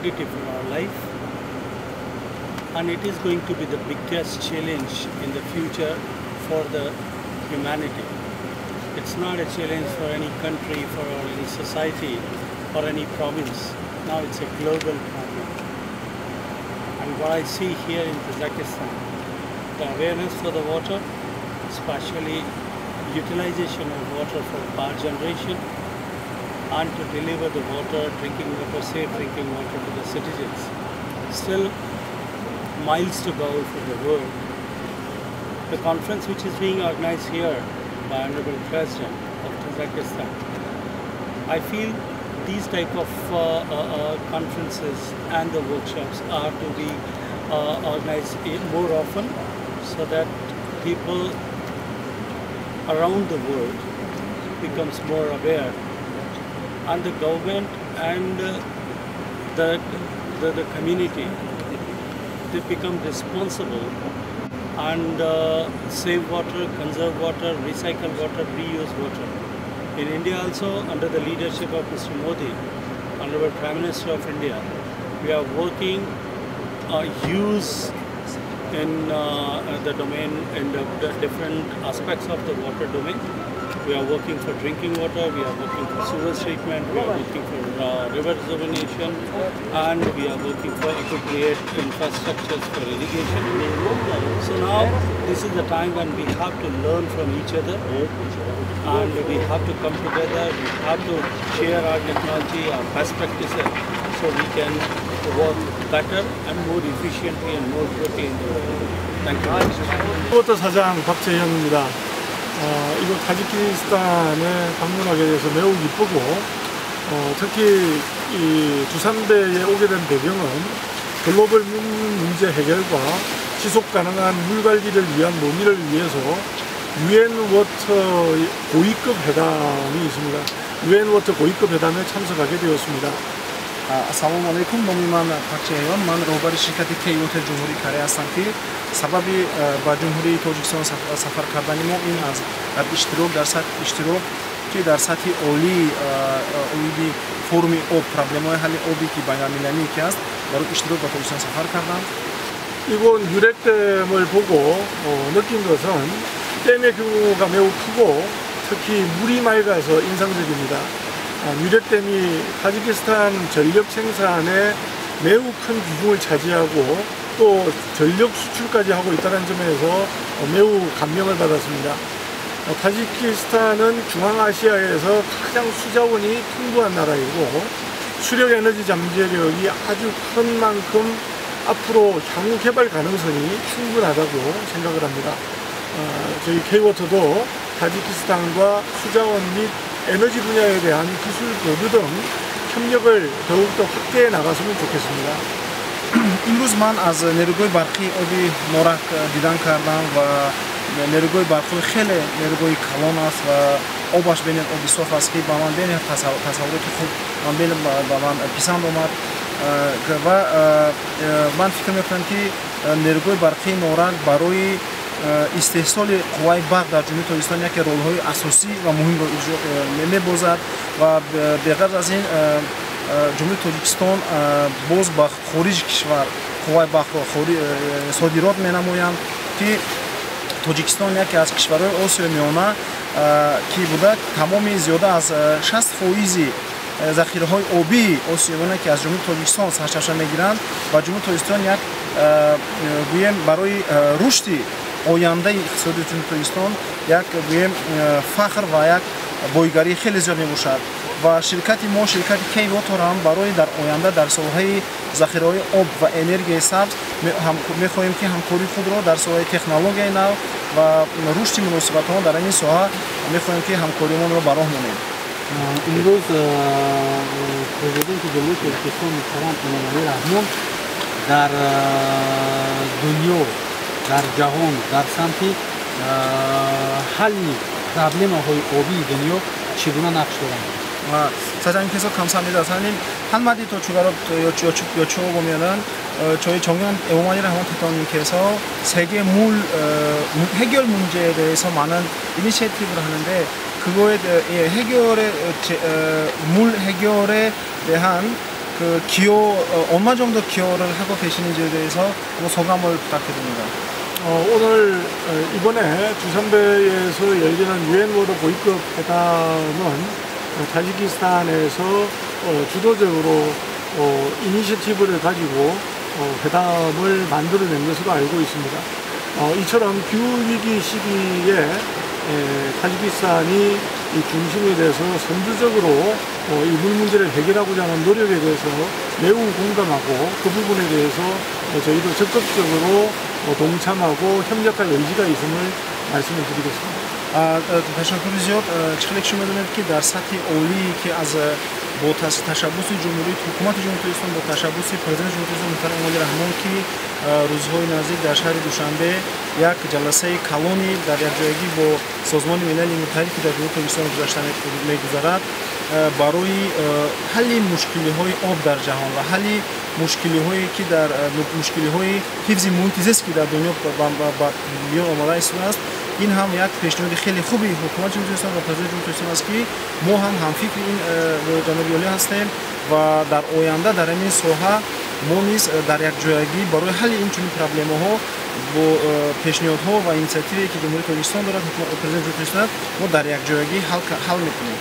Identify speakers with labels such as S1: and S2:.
S1: commodity for our life, and it is going to be the biggest challenge in the future for the humanity. It's not a challenge for any country, for any society, or any province. Now it's a global problem. And what I see here in Tajikistan, the awareness for the water, especially utilization of water for power generation, and to deliver the water, drinking water, safe drinking water to the citizens. Still miles to go for the world. The conference which is being organized here by Honorable President of Tajikistan, I feel these type of conferences and the workshops are to be organized more often, so that people around the world becomes more aware, and the government and the community, they become responsible and save water, conserve water, recycle water, reuse water. In India also, under the leadership of Mr. Modi, Honorable Prime Minister of India, we are working use in the domain, in the different aspects of the water domain. We are working for drinking water, we are working for sewage treatment, we are working for river rejuvenation, and we are working for appropriate infrastructures for irrigation. So now this is the time when we have to learn from each other, and we have to come together, we have to share our technology, our best practices, so we can work better and more efficiently and more quickly in the world. Thank you.
S2: K-Water 사장 박재현입니다. 이곳 타지키스탄에 방문하게 돼서 매우 기쁘고, 특히 이 두산베에 오게 된 배경은 글로벌 문제 해결과 지속 가능한 물 관리를 위한 논의를 위해서 UN Water 고위급 회담이 있습니다. UN Water 고위급 회담에 참석하게 되었습니다.
S3: Ассалому алайкум, номи ман Пакчаён, ман роҳбари ширкати K-Water Ҷумҳурии Корея ҳастам, ки сабаби ба Ҷумҳурии Тоҷикистон сафар кардани мо ин аз иштирок ки дар сатҳи олии оиди форуми об, проблемаҳои ҳалли оби ки байналмилалие ки аст, барои иштирок ба Тоҷикистон сафар кардам.
S2: 이곳 유렉댐을 보고 느낀 것은 댐의 규모가 매우 크고 특히 물이 맑아서 인상적입니다. 유렉댐이 타지키스탄 전력 생산에 매우 큰 비중을 차지하고 또 전력 수출까지 하고 있다는 점에서 매우 감명을 받았습니다. 타지키스탄은 중앙아시아에서 가장 수자원이 풍부한 나라이고 수력에너지 잠재력이 아주 큰 만큼 앞으로 향후 개발 가능성이 충분하다고 생각을 합니다. 저희 K-Water도 타지키스탄과 수자원 및 에너지 분야에 대한 기술 교류 등 협력을 더욱더 확대해 나갔으면 좋겠습니다.
S3: имрӯз ман аз нерӯгоҳи барқии оби Норак дидан кардам ва нерӯгоҳи барқи хеле нерӯгоҳи калон аст ва обаш бенед оби соф аст, ки ба ман бениҳоят тасаввуроти хуб ба ман писанд омад ва ман фикр мекунам, ки нерӯгоҳи барқии Норак барои истеҳсоли қувваи барқ дар Ҷумҳурии Тоҷикистон яке ролҳои асосӣ ва муҳимро мебозад ва беғарз аз ин Ҷумҳурии Тоҷикистон боз ба хориҷи кишвар қувваи барқро содирот менамоянд, ки Тоҷикистон яке аз кишварҳои Осиёи Миёна ки буда, тамоми зиёда аз 60 фоизи захираҳои обии Осиёи Миёна, ки аз Ҷумҳурии Тоҷикистон сарчашма мегиранд, ва Ҷумҳурии Тоҷикистон як гӯем барои рушди ояндаи иқтисоди Ҷумҳурии Тоҷикистон як гӯем фахр ва як бойгарии хеле зиёд мебошад. Ва ширкати мо, ширкати K-Water ҳам барои дар оянда дар соҳаи захираҳои об ва энергияи сабз мехоҳем, ки ҳамкории худро дар соҳаи технологияи нав ва рушди муносибатҳо дар ин соҳа мехоҳем, ки ҳамкориамонро ба роҳ монем.
S4: Имрӯз Президенти Ҷумҳурии Тоҷикистон муҳтарам Эмомалӣ Раҳмон дар дунё, дар ҷаҳон, дар самти ҳалли проблемаҳои обии дунё чӣ гуна нақш доранд?
S3: 사장님께서 감사합니다. 사장님, 한마디 더 추가로 여쭤보면은 저희 존경하는 에모말리 라흐몬 대통령께서 세계 물 해결 문제에 대해서 많은 이니셔티브를 하는데 그거에 대해 예, 해결에 물 해결에 대한 그 기호 얼마 정도 기여를 하고 계시는지에 대해서 뭐 소감을 부탁드립니다.
S2: 오늘 이번에 두산베에서 열리는 유엔 water 고위급 회담은 타지키스탄에서 주도적으로 initiative를 가지고 회담을 만들어낸 것으로 알고 있습니다. 이처럼 기후위기 시기에 타지키스탄이 이 중심이 돼서 선두적으로 이 물 문제를 해결하고자 하는 노력에 대해서 매우 공감하고 그 부분에 대해서 저희도 적극적으로 동참하고 협력할 의지가 있음을 말씀을 드리겠습니다.
S3: Ташаккури зиёд. Чӣ хеле шумо медонед, ки дар сатҳи олие, ки аз бо ташаббуси ҷумҳурии ҳукумати Ҷумҳурии Тоҷикистон, бо ташаббуси Президенти Ҷумҳурии Тоҷикистон муҳтарам Эмомалӣ Раҳмон, ки рӯзҳои наздик дар шаҳри Душанбе як ҷаласаи калони дар якҷоягӣ бо Созмони Милали Муттаҳид, ки дар Ҷумҳурии Тоҷикистон гузашта мегузарад, барои ҳалли мушкилиҳои об дар ҷаҳон ва ҳалли мушкилиҳое ки дар мушкилиҳои ҳифзи муҳити зист, ки дар дунё ба миён омада истодааст, ин ҳам як пешниҳоди хеле хуби ҳукумати Ҷумҳурии Тоҷикистон ва Президенти Ҷумҳурии Тоҷикистон аст, ки мо ҳам ҳамфикри ин ҷаноби олӣ ҳастем ва дар оянда дар ҳамин соҳа мо низ дар якҷоягӣ барои ҳалли ин чунин проблемаҳо бо пешниҳодҳо ва инициативе, ки Ҷумҳурии Тоҷикистон дорад, Президенти Ҷумҳурии Тоҷикистон, мо дар якҷоягӣ ҳал мекунем.